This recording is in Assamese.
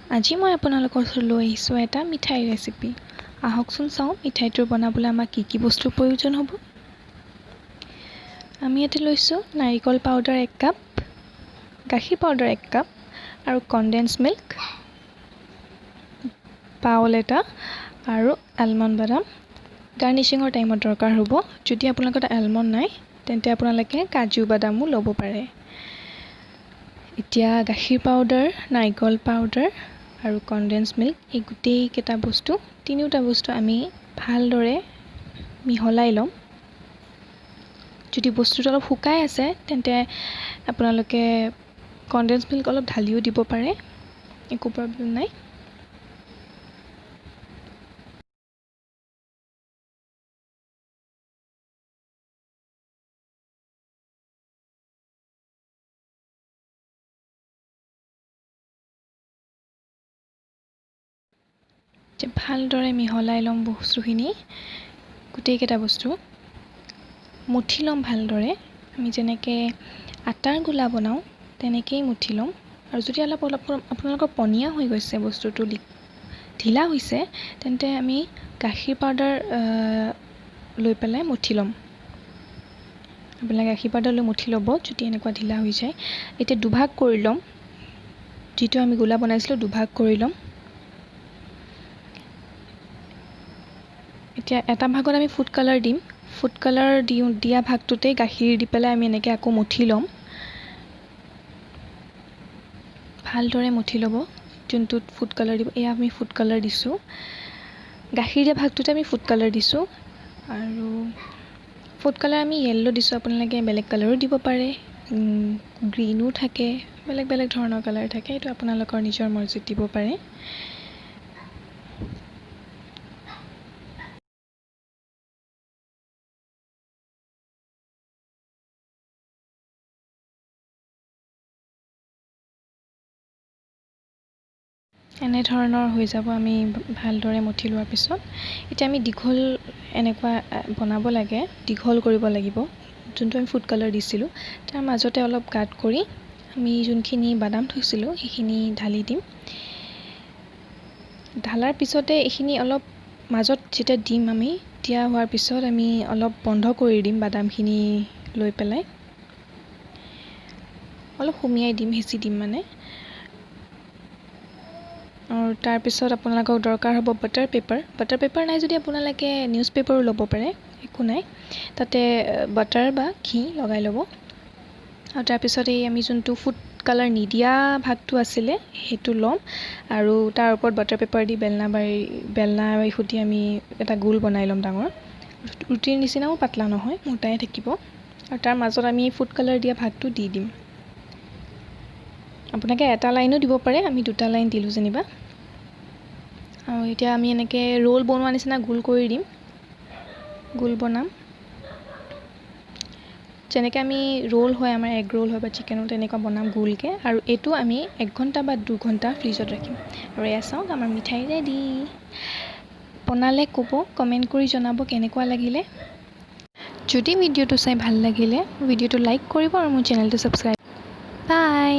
আজি মই আপোনালোকৰ ওচৰত লৈ আহিছোঁ এটা মিঠাইৰ ৰেচিপি। আহকচোন চাওঁ মিঠাইটো বনাবলৈ আমাক কি কি বস্তুৰ প্ৰয়োজন হ'ব। আমি ইয়াতে লৈছোঁ নাৰিকল পাউডাৰ 1 কাপ, গাখীৰ পাউডাৰ 1 কাপ আৰু কনডেন্স মিল্ক বাউল এটা আৰু আলমণ্ড বাদাম। গাৰ্নিচিঙৰ টাইমত দৰকাৰ হ'ব। যদি আপোনালোকৰ আলমণ্ড নাই তেন্তে আপোনালোকে কাজু বাদামো ল'ব পাৰে। এতিয়া গাখীৰ পাউডাৰ, নাৰিকল পাউডাৰ আৰু কনডেন্স মিল্ক এই গোটেইকেইটা বস্তু, তিনিওটা বস্তু আমি ভালদৰে মিহলাই ল'ম। যদি বস্তুটো অলপ শুকাই আছে তেন্তে আপোনালোকে কনডেন্স মিল্ক অলপ ঢালিও দিব পাৰে, একো প্ৰব্লেম নাই। ভালদৰে মিহলাই ল'ম বস্তুখিনি, গোটেইকেইটা বস্তু মুঠি ল'ম ভালদৰে। আমি যেনেকৈ আটাৰ গোলা বনাওঁ তেনেকৈয়ে মুঠি ল'ম। আৰু যদি অলপ অলপ আপোনালোকৰ পনীয়া হৈ গৈছে বস্তুটো, ঢিলা হৈছে, তেন্তে আমি গাখীৰ পাউডাৰ লৈ পেলাই মুঠি ল'ম। আপোনালোকে গাখীৰ পাউডাৰ লৈ মুঠি ল'ব যদি এনেকুৱা ঢিলা হৈ যায়। এতিয়া দুভাগ কৰি ল'ম, যিটো আমি গোলা বনাইছিলোঁ দুভাগ কৰি ল'ম। এতিয়া এটা ভাগত আমি ফুড কালাৰ দিম। ফুড কালাৰ দিয়া ভাগটোতে গাখীৰ দি পেলাই আমি এনেকৈ আকৌ মুঠি ল'ম, ভালদৰে মুঠি ল'ব যোনটোত ফুড কালাৰ দিব। এয়া আমি ফুড কালাৰ দিছোঁ, গাখীৰ দিয়া ভাগটোতে আমি ফুড কালাৰ দিছোঁ। আৰু ফুড কালাৰ আমি য়েল্ল' দিছোঁ, আপোনালোকে বেলেগ কালাৰো দিব পাৰে, গ্ৰীণো থাকে, বেলেগ বেলেগ ধৰণৰ কালাৰ থাকে, এইটো আপোনালোকৰ নিজৰ মৰ্জিত দিব পাৰে। এনেধৰণৰ হৈ যাব আমি ভালদৰে মুঠি লোৱাৰ পিছত। এতিয়া আমি দীঘল এনেকুৱা বনাব লাগে, দীঘল কৰিব লাগিব। যোনটো আমি ফুড কালাৰ দিছিলোঁ তাৰ মাজতে অলপ গাঁত কৰি আমি যোনখিনি বাদাম থৈছিলোঁ সেইখিনি ঢালি দিম। ঢালাৰ পিছতে এইখিনি অলপ মাজত যেতিয়া দিম আমি, দিয়া হোৱাৰ পিছত আমি অলপ বন্ধ কৰি দিম বাদামখিনি লৈ পেলাই, অলপ সুমিয়াই দিম, হেঁচি দিম মানে। আৰু তাৰপিছত আপোনালোকক দৰকাৰ হ'ব বাটাৰ পেপাৰ। বাটাৰ পেপাৰ নাই যদি আপোনালোকে নিউজ পেপাৰো ল'ব পাৰে, একো নাই। তাতে বাটাৰ বা ঘি লগাই ল'ব। আৰু তাৰপিছত এই আমি যোনটো ফুড কালাৰ নিদিয়া ভাগটো আছিলে সেইটো ল'ম আৰু তাৰ ওপৰত বাটাৰ পেপাৰ দি বেলনা সৈতে আমি এটা গোল বনাই ল'ম। ডাঙৰ ৰুটিৰ নিচিনাও পাতলা নহয়, মোটাই থাকিব। আৰু তাৰ মাজত আমি ফুড কালাৰ দিয়া ভাগটো দি দিম। আপোনালোকে এটা লাইনো দিব পাৰে, আমি দুটা লাইন দিলোঁ যেনিবা। আৰু এতিয়া আমি এনেকৈ ৰোল বনোৱা নিচিনা গোল কৰি দিম, গোল বনাম যেনেকৈ আমি ৰোল হয়, আমাৰ এগ ৰোল হয় বা চিকেন ৰোল, তেনেকুৱা বনাম গোলকৈ। আৰু এইটো আমি 1 ঘণ্টা বা 2 ঘণ্টা ফ্ৰিজত ৰাখিম। আৰু এয়া চাওক আমাৰ মিঠাই ৰেডি। বনালে ক'ব, কমেণ্ট কৰি জনাব কেনেকুৱা লাগিলে। যদি ভিডিঅ'টো চাই ভাল লাগিলে ভিডিঅ'টো লাইক কৰিব আৰু মোৰ চেনেলটো ছাবস্ক্ৰাইব। বাই।